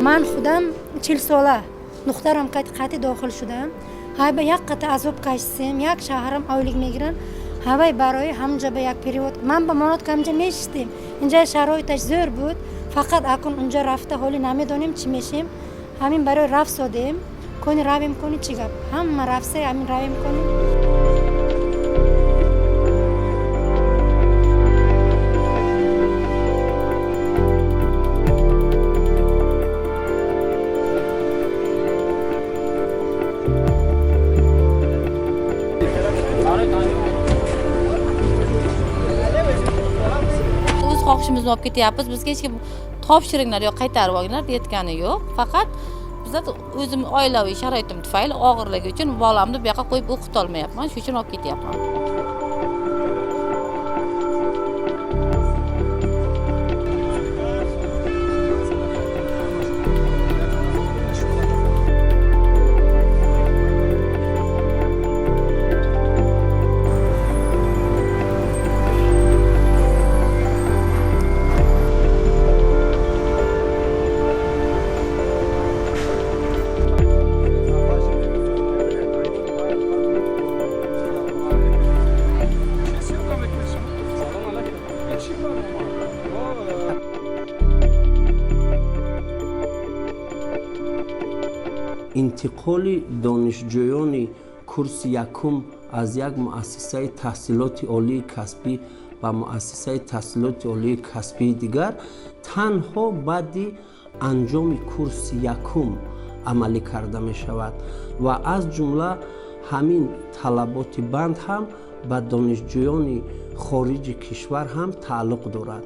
Ман худам 40 сола, духтарам қати дохил шудам. Ҳайба як қата азоб кашсем, як шаҳрам ойлик мегиранд. Ҳавай барои ҳамҷа ба як перевод ман ба монод ки ҳамҷа мешистем. Инҷа шароиташ зӯр буд, фақат акун унҷа рафта ҳоли намедонем чӣ мешем. Ҳамин барои рафсодем, кони равем, кони чӣ гап, ҳама рафсе, ҳамин равем кони. O'z xohishimizni olib ketyapmiz. Bizga hech kim topshiringlar yo qaytarib olinglar deyotgani yo'q. Faqat bizlar o'zim oilaviy sharoitim tufayli, og'irligi uchun bolamni bu yoqqa qo'yib o'qitolmayapman, shuning uchun olib ketyapman. Интиқоли донишҷӯёни курси якум аз як муассисаи таҳсилоти олии касбӣ ба муассисаи таҳсилоти олии касбии дигар танҳо баъди анҷоми курси якум амалӣ карда мешавад ва аз ҷумла ҳамин талаботи банд ҳам ба донишҷӯёни хориҷи кишвар ҳам тааллуқ дорад.